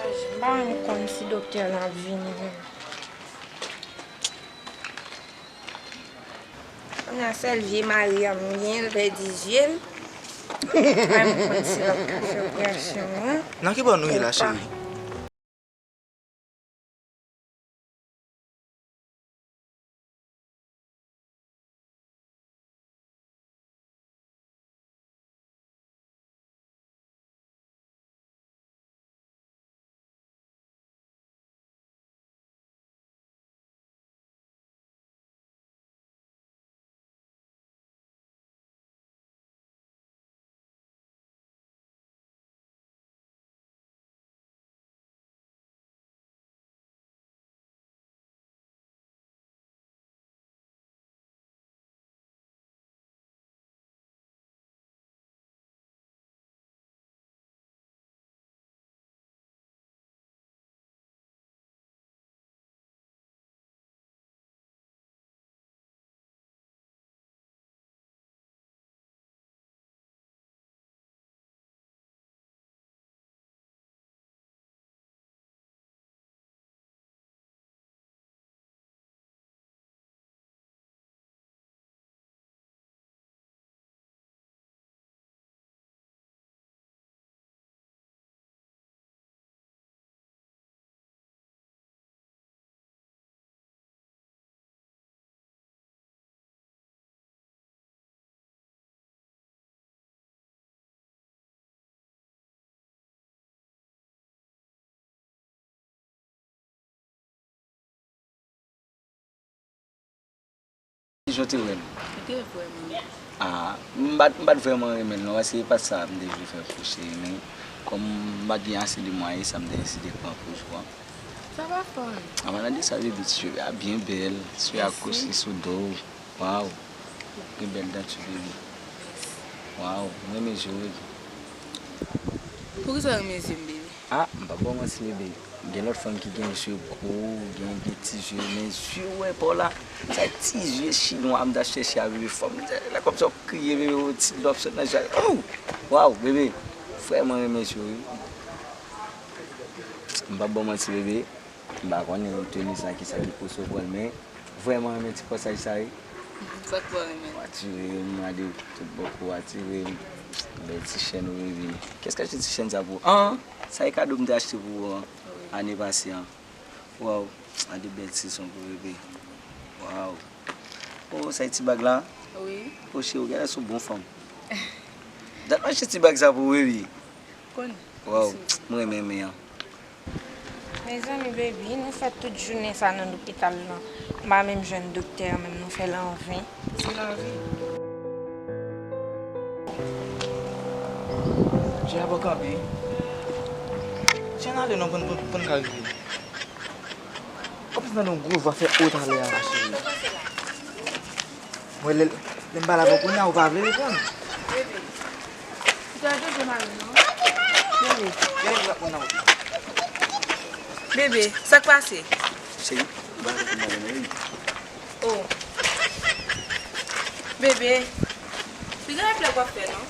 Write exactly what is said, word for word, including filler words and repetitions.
M pa menm konn si doktè lan ap vini menm. Kounye a sèl vye mari an m gen, l pèdi zye l. M pa menm konn si l ap ka fè operasyon an. Nan ki bò nou ye la, cheri? Kijan w te wè l? Li te vrèman bèl. Ah, m pa t, m pa t vrèman renmen l non, paske e pa t sa m te vle fè pou cheri, men kòm m pa t gen ase de mwayen, sa m te deside pran pou jwè. Sa pa fò. An palan de sa, bebe, ti cheve a byen bèl, cheve a kwochi sou do w. Waw. Gen bèl dati, bebe. Waw, m renmen je w, bebe. Poukisa w renmen je m, bebe? Ah, m p ap ba w manti, bebe. Gen lòt fanm ki gen je gwo, gen, gen ti je, men je w wè pa w la, sa ti je chinwa m ta chèche a, bebe, fanm, lè kòmsi w ap kriye, bebe, yon ti lòp sot nan je a. Oh! Waw, bebe, vrèman renmen je w, wi. M p ap ba w manti, bebe. M pa konnen teni sa, kisa ki pouse w pran l, men vrèman renmen ti kòsaj sa, wi. Sa k fè w renmen l? W atire m, gade tout bò kou w atire m. Bèl ti chèn ou, bebe. Kiyès k achte ti chèn sa pou ou? An! Sa e kado m te achte pou ou an, ane pase an. Waw, gade bèl ti son pou bebe. Waw. Oh, sa e ti bag la? Wi. Oh, cheri, w genlè se yon bon fanm. Dat m achte ti bag sa pou ou, bebe. Konn. Waw, mwen renmen men an. Mezanmi, baby, nou fè tout jounen sa nan lopital lan. M pa menm jwenn doktè an, menm nou fè l an ven. Se lavi. Jay ap kanpe. Jay, n ale non, pou n, pou n, pou n ka rive. Kòmsi m tande yon gwo vwa fè o talè a, cheri. Mwen, lè, lè m pale avè w kounye a, ou pa vle reponn. Bebe, ou ta jwenn mari non. Bebe. Gen lòt moun nan wout la. Bebe, sa k pase? Cheri, ou pa reponn mwen non, wi. Oh. Bebe, piga yon plè w ap fè non.